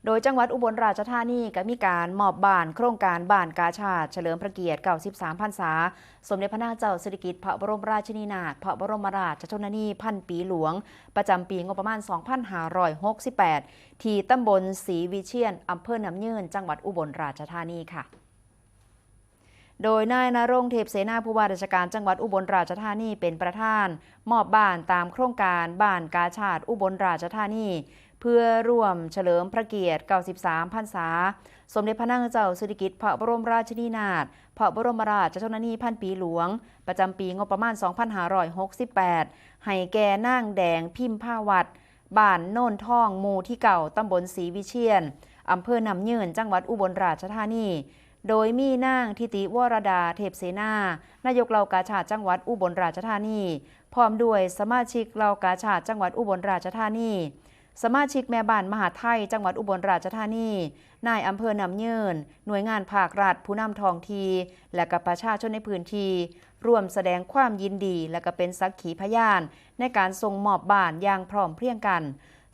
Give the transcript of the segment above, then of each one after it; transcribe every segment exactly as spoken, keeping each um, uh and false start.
โดยจังหวัดอุบลราชธานีก็มีการมอบบ้านโครงการบ้านกาชาดเฉลิมพระเกียรติ เก้าสิบสาม พรรษา สมเด็จพระนางเจ้าสิริกิติ์พระบรมราชินีนาถ พระบรมราชชนนีพันปีหลวง ประจำปีงบประมาณ สองพันห้าร้อยหกสิบแปด ที่ตำบลศรีวิเชียน อำเภอน้ำยืน จังหวัดอุบลราชธานีค่ะ โดยนายณรงค์ เทพเสนา ผู้ว่าราชการจังหวัดอุบลราชธานีเป็นประธาน มอบบ้านตามโครงการบ้านกาชาดอุบลราชธานี เพื่อร่วมเฉลิมพระเกียรติ เก้าสิบสาม พรรษา สมเด็จพระนางเจ้าสิริกิติ์พระบรมราชินีนาถ พระบรมราชชนนีพันปีหลวง ประจำปีงบประมาณ สองพันห้าร้อยหกสิบแปด ให้แก่นางแดงพิมพาวัฒน์ บ้านโนนทอง หมู่ที่เก้า ตำบลศรีวิเชียน อำเภอน้ำยืน จังหวัดอุบลราชธานี โดยมีนางทิติวรดา เทพเสนา นายกเหล่ากาชาดจังหวัดอุบลราชธานี พร้อมด้วยสมาชิกเหล่ากาชาดจังหวัดอุบลราชธานี สมาชิกแม่บ้านมหาดไทยจังหวัดอุบลราชธานี นายอำเภอน้ำยืน หน่วยงานภาครัฐ ผู้นำท้องที่ และกับประชาชนในพื้นที่ ร่วมแสดงความยินดี และก็เป็นสักขีพยาน ในการส่งมอบบ้านอย่างพร้อมเพรียงกัน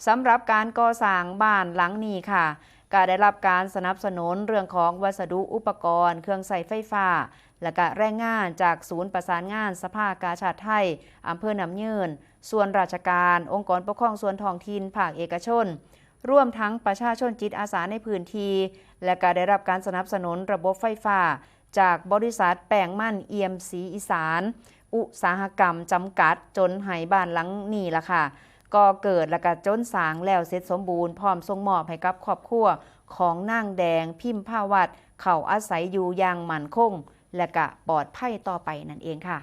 สำหรับการก่อสร้างบ้านหลังนี้ค่ะ ก็ได้รับการสนับสนุนเรื่องของวัสดุอุปกรณ์ เครื่องใช้ไฟฟ้า และก็แรงงานจากศูนย์ประสานงานสภากาชาดไทย อำเภอน้ำยืน ส่วนราชการ องค์กรปกครองส่วนท้องถิ่น ภาคเอกชน รวมทั้งประชาชนจิตอาสาในพื้นที่ และก็ได้รับการสนับสนุนระบบไฟฟ้า จากบริษัทแป้งมันเอี่ยมศรีอีสาน อุตสาหกรรมจำกัด จนให้บ้านหลังนี้ล่ะค่ะ ก่อเกิดและก็จนสร้างแล้วเสร็จสมบูรณ์ พร้อมส่งมอบให้กับครอบครัวของนางแดงพิมพาวัฒน์ เข้าอาศัยอยู่อย่างมั่นคง และก็ปลอดภัยต่อไปนั่นเองค่ะ